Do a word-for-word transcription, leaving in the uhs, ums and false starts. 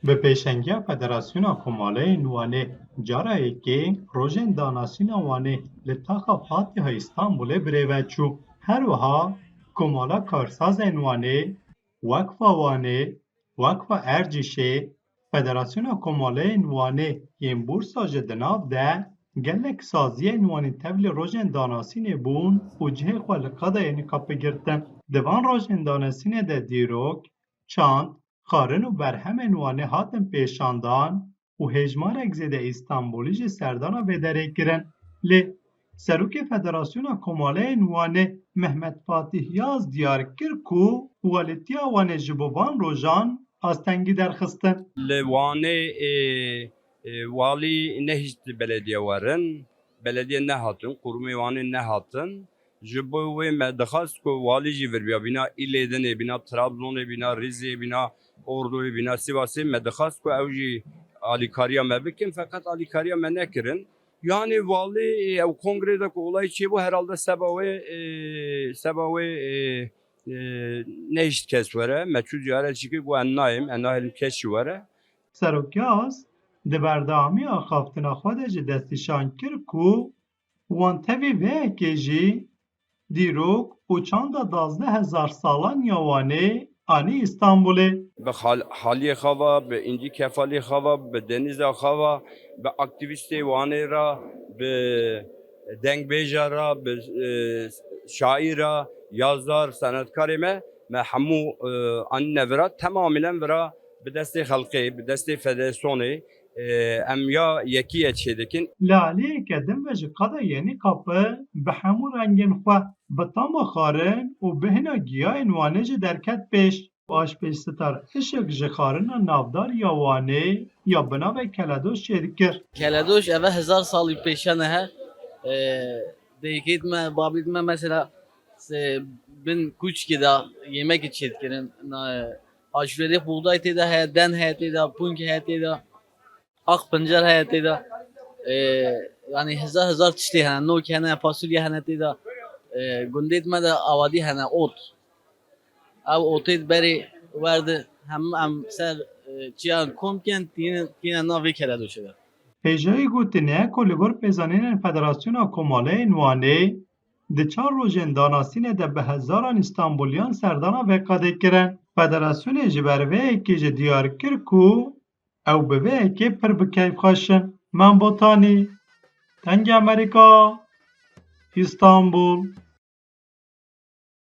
Bi pêşengiya Federasyona Komaleyên Wanê cara yekê rojên danasîna Wanê li taxa Fatiha Îstanbulê birêve çû. Her wiha Komala Karsazên Wanê, Weqfa Wanê, Weqfa Ercîşê, Federasyona Komaleyên Wanê yên Bursa jî di nav de gelek saziyên Wanê tevlî rojên danasînê bûn û cihê xwe li qada Yenî Kapê girtin. Di van rojên danasînê de dîrok, çand, xwarin û berhemên Wanê hatin pêşandan û hêjmarek zêde Îstanbulî jî serdana vê derê kirin. Lê Serokê Federasyona Komaleyên Wanê Mehmet Fatîh Yaz diyar kir ku welêtiya Wanê ji bo van rojan astengî derxistin. Li Wanê, ê, ê, walî nehişt belediye werin, belediye nehatin, qurumê Wanê nehatin. Ji bo wê me dixwest ku walî jî vir biya bîna Îlêdinê, bîna Trabzonê, bîna Rîzê, bîna Ordoyê, bîna Sîvasê, me dixwest ku ew jî alîkariya me bikin, feqet alîkariya me nekirin. Yani walî, e, ew kongrê de ku olayî çêbû, herhalde seba wê, e, seba wê, e, e, nehişt kes were. Me çû ziyaret jî kir, got, "Em nayêm, em nahêlin kes jî were." Serok Yaz di berdewamiya axaftina xwe de jî destnîşan kir ku wan tevî vê yekê jî dîrok û çanda duwazdeh hezar salan ya Wanê anî Îstanbulê. Bi hal-, haliyê xwe ve, bi Încî Kefalî xwe ve, bi Denîza xwe ve, bi aktîvîstê Wanê re, bi dengbêja re, bi, e, şaîra, yazar, senetkarê me, me hemû, e, anîne vira, temamîlen vira bi destê xelkê, bi destê federasyonê, e, em ya yekî ye çêdikin. Li aliyeke din ve ji qada Yenî Kapê bi hemû rengên xwe, bi tama xwarin û bêhna giyayên Wanê jî derket pêş. Paşpêşsitar Işık ji xwarina navdar ya Wanê ya bi navê keledoş çêdikir. Keledoş eve hezar salî pêşiya ne he. Ee, Dayikêt me, babît me mesela se-, bin kûçkê de yemekê çêdikirin. Na, aşurê buğday tê de heye, den heye tê de, pûnk heye tê de, aq pincer heye tê de. Ee, Yani hezar hezar tiştê hene, nok hene, fasulye hene tê de. Ee, gundêt me de awadî hene, ot. Ew otê di berê werde hem em ser, e, çiyan kom ken tîne, tîne navê keledoşê de. Hêjayî gotinê ku li gor pêzanînên Federasyona Komaleyên Wanê di çar rojên danasînê de bi hezaran Îstanbuliyan serdana vê qadê kirin. Federasyonê ji ber vê yekê jî diyar kir ku ew bi vê yekê pir bi keyfxweş in. Mem Botanî, Dengê Amerîka, Îstanbul.